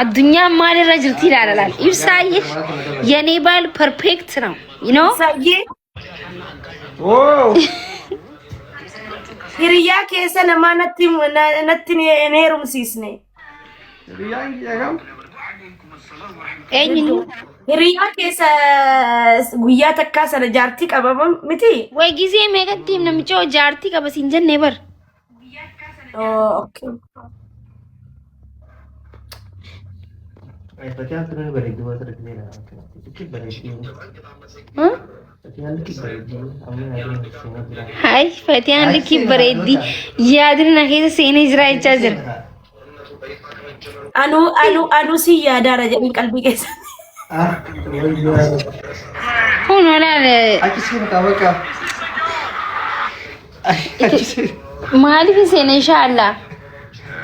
Addunyaan maalirra jirti ilaala laal. Ibsaayyee የኔ ባል perfect ነው you know Sayyee Oh! hiriyaa keessa namaa natti natti hin heerumsiisne. Hiriyyaan kiyya kam? eenyu Hiriyaa keessa guyyaa takkaa sana jaartii qabama miti. ወይ ጊዜ meeqatti himna micoo jaartii qaba siin jennee bar. Oh, okay. Fatiyaan tun bareedduu waan sarara Bareedduu. Fatiyaan likki bareedduu. Amma yaadni seenaa jira. Hai Fatiyaan likkii bareeddii yaadni na keessa seenee jira jechaa jira. Anuu anuu anuu si yaadaara jedhin qalbii keessa. Ah, wayyaa. Kun olaal Achi seena kaa bakka. Achi seena. maaliif hin seene inshaallah.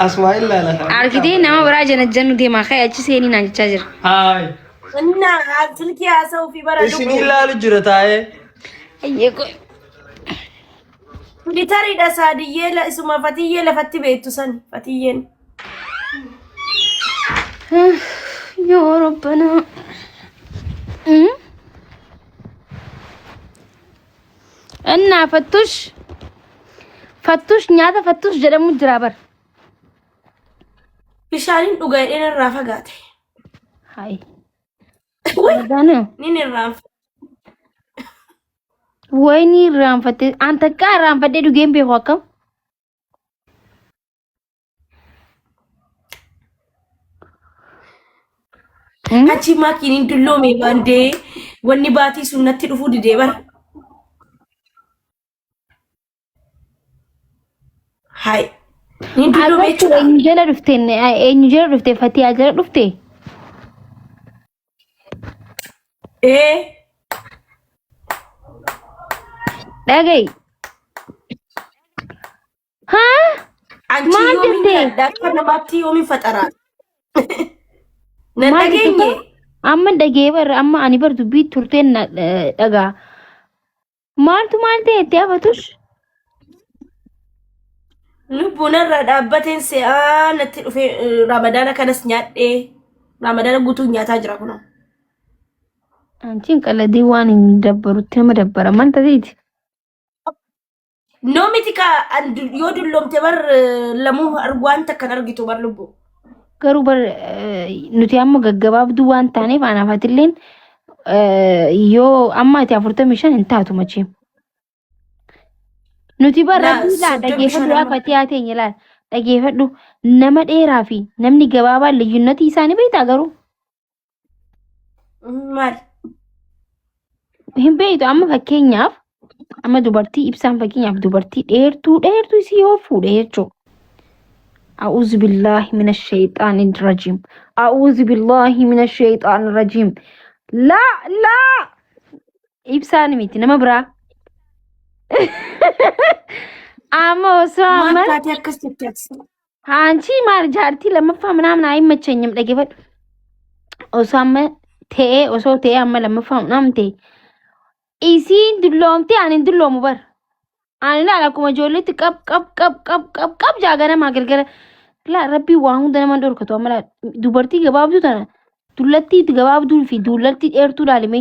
Asumaa ilaala. Argitee nama biraa janajjannu deemaa ka'e achi seenii naan jechaa jira. Haay. Innaa silkii haasa'uu fi bara Isin ilaalu jira taa'ee. Ayyee qoy. Militariidha saadiyyee isuma fatiyyee lafatti beektu san fatiyyeen. Yaa Rabbana. Innaa fattush fattush nyaata fattush jedhamu jira bar. Bishaaniin dhuga jedheen irraa fagaate. Hayi. Ramadaana. Nin irraanfadhe. Wayinii irraanfattee an takkaa irraanfadhee dhugeen beeku akkam? Achi maakiin hin dulloome baandee wanni baatii sun natti dhufuu didee bara. Hai. Hin dulloome Agartuu jechuudha. eenyu jala dhufte eenyu jala dhufte Fatiyaa jala dhufte? Ee. Dhaga'i. Haa? Anchi Maal yoomiin jette? yaadda akka namaatti yoomiin faxaraa. Nan Maal jette? dhageenye. Amma dhagee bar amma ani bar dubbii turteen na dhagaa. Maaltu maal ta'e itti hafatush? Lubbuun irra dhaabbateen se'aa natti dhufee ramadaana kanas nyaadhee ramadaana guutuu nyaataa jira kunoo. Anchiin qaladii waan hin dabbarutti nama dabbara. Maal tateeti? No miti ka an yoo dulloomte bar lamuu waan takka hin argitu bar lubbuu. Garuu bar nuti amma gaggabaabduu waan taaneef anaaf atilleen yoo amma ati 45 hin taatu macheem. Nuti bar Laa rabbii laa 35 dhageeffadhu amma. akka ati teenya laal dhageeffadhu nama dheeraa fi namni gabaabaan liyyunnatii isaanii beektaa garuu Maal? Hin beektu amma fakkeenyaaf amma dubartii ibsaan fakkeenyaaf dubartii dheertuu dheertuu isii yoo fuudhe jechuudha. A'uuzu billaahi mina shayxaani rajiim. A'uuzu billaahi mina shayxaani rajiim. Laa laa ibsaan miti nama biraa. Amma osoo Maal amma taatee akkas jettee ati? Haanchii maal jaartii lammaffaa ምናምን አይመቸኝም dhaggeeffadhu. Osoo amma ta'ee osoo ta'ee amma lammaffaa ምናምን ta'e isiin dulloomtee ani hin dulloomu bar. Ani laala akkuma ijoolleetti qab qab qab qab qab qab jaa ganamaa galgala. Laa rabbii waa hunda nama hin dhorkatu amma laa dubartii gabaabduu tana dullattii gabaabduu fi dullattii dheertuu laalime.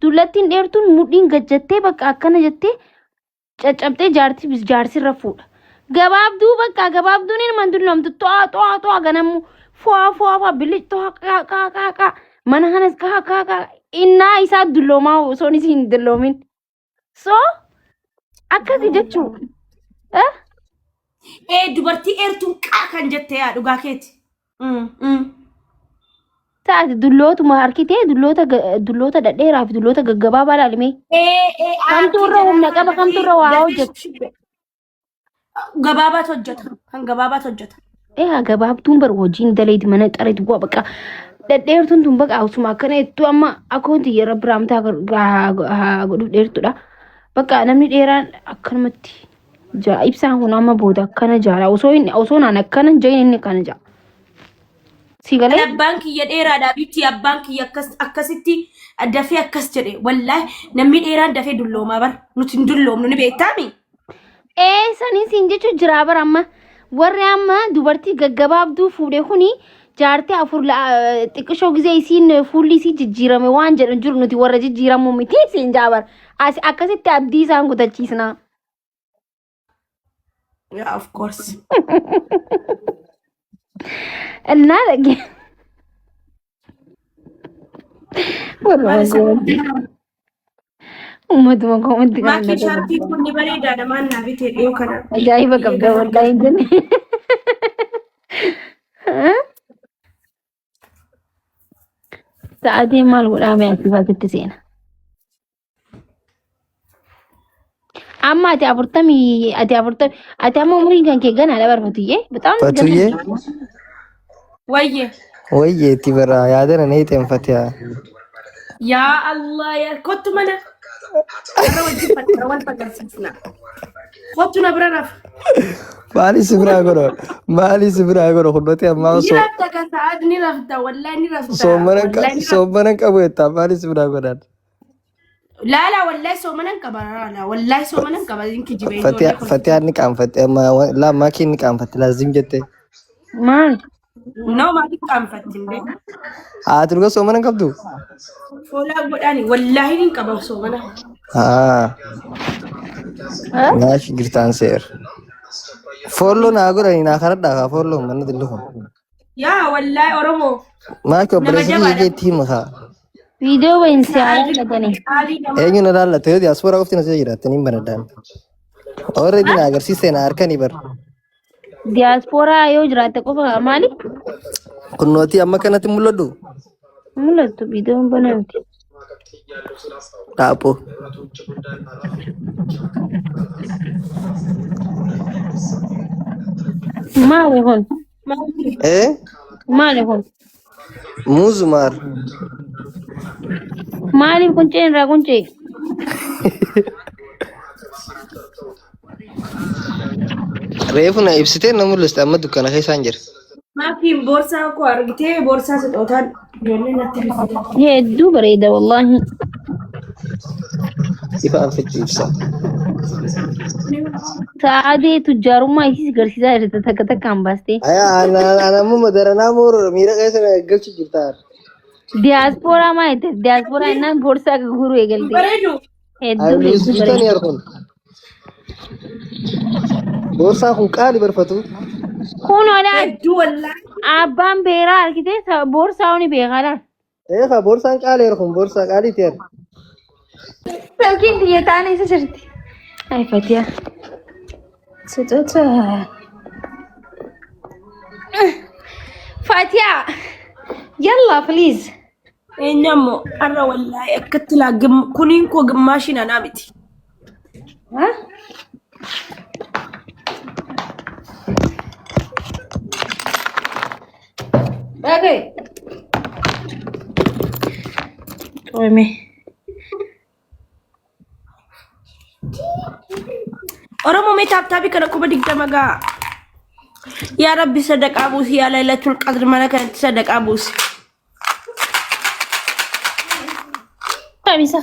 Dullattiin dheertuun mudhiin gajjattee bakka akkana jettee caccabxee jaartii jaarsi irra fuudha. Gabaabduu bakka gabaabduun ilma hin dulloomtu to'aa to'aa to'aa ganamu fo'aa fo'aa fo'aa bilic to'aa qaa qaa qaa qaa mana kanas qaa qaa qaa innaa isaa dulloomaa osoo inni hin dulloomin. So akkasi jechuu. Eh? Ee dubartii dheertuun qaa kan jette yaa dhugaa keeti. Taate dullootuma harkitee dulloota dulloota dhadheeraa fi dulloota gaggabaabaa laalimee. Ee ee Kamtu aartii irra humna jalaa qaba kamtu irra waa dafii hojjeta. Gabaabaatu hojjeta. Kan gabaabaatu hojjeta. Egaa gabaabduun bar hojiin daleeti mana xareeti bu'a baqa. Dhadheertuun tun baqa osuma akkana jettu amma akkoonti yeroo biraamtaa haa godhuuf dheertuudha. Bakka namni dheeraan akkanumatti jaa ibsaan kun amma booda akkana jaala osoo inni osoo naan akkana hin jahin inni akkana jaa. Si galee? Abbaan kiyya dheeraadha bitti abbaan kiyya akkas akkasitti dafee akkas jedhe wallaahi namni dheeraan dafee dulloomaa bar nuti hin dulloomnu ni beektaami. Ee sanii siin jechuun jira bara amma warri amma dubartii gaggabaabduu fuudhe kuni Jaartii afur xiqqishoo gizee isiin fuulli isii jijjiirame waan jedhu hin jiru nuti warra jijjiiramuu miti siin jaabar. As akkasitti abdii isaan kutachiisna. Yeah, of course. Innaa dhagge. Warra Maal isa gooti. Uummatuma koomatti kan Maakii shaarpii kun ni bareedaadha maal naa bitee dhiyoo kana. Ajaa'iba qabda wallaahi hin jenne. Sa'aatiin maal godhaa mee asii asitti seena. Amma ati afurtamii ati afurtamii ati amma umriin kan kee ganaadha barfatuyyee. Bexaam Fatuyyee Wayye. wayyeetti bara yaadana na hiixeen fatiyaa. Yaa Allah yaa kottu mana. Warra wajjin fakkara wal fakarsiisna. Kottu na bira rafa. Maali si biraa godha? Maali si biraa godha? Kunnoti ammaa Ni osoo rafta kan sa'aat ni rafta wallahi ni rafta. soomana Wallahi ni rafta. soomana qabu jettaa maali si biraa godhan? Laala wallahi soomanan qaba laala wallahi soomanan qaba hin kijibee ijoollee Fatiyaa kun. Fatiyaan ni qaanfatte amma laa maakiin ni qaanfatte laazim jette. Maal? No maaliif qaanfatti hin beeku. Haati dhuga soomana hin qabdu? Foolaa godhaani wallahi hin qaba soomana. Haa naash girtaan seer. Folloo naa godhani naa karadhaa kaa folloo manni dillu kun. Yaa wallahi Oromoo Maaki nama obboleessa kiyya jabaadha. keetti hima kaa. Viidiyoo wayin si haa Sa'aati laallatanii. qaalii namaa. Eenyu na laallata yoo diyaaspoora qofti na jiraattan hin banadhaan. Already na agarsiiste na harkanii bar. Diyaaspooraa yoo jiraatte qofa maali? Kunnootii amma kanatti mul'adhu. Mul'attu viidiyoon banamti. Dhaaphoo. Maali kun? Eh? Maali kun? Muuzumaar. Maaliif quncee irraa quncee? Reefu na ibsitee na mul'iste amma dukkana keessaan jira. Maakiin boorsaa koo argitee boorsaa sixootaan ijoollee natti bifite. Hedduu bareeda wallaahi. Ifa anfitti ibsa. Sa'aadee tujjaarummaa isiis garsiisaa jirta takka takkaan baastee. Ayaa ana ana ammoo madaranaa moo miira keessa na galchu jirta. Diyaaspooraa maa jette? Diyaaspooraa innaan boorsaa gurguruu eegalte. Bareedu. Hedduu Ayi hedduu bitanii bareeda. arfan. Boorsaan kun qaali barfatu. Kun olaan Hedduu wallaahi. abbaan beeraa argitee boorsaa ni beekaa laal. Eegaa boorsaan qaali kun boorsaa qaalii ta'e. Silkiin tiyya taane isa jirti. Ay Fatiya. Sixoota. Fatiya. Yalla please. Eenyu ammoo har'a wallaahi akkatti laa kuniin koo gimmaashiin anaa miti. Ha? Dhagaye. Qoome. Oromoo mee taaptaabii kana 20,000 gaa. Yaa Rabbi sadaqaa buusi yaa Lailatul Qadr mana kanatti sadaqaa buusi. Kamisa.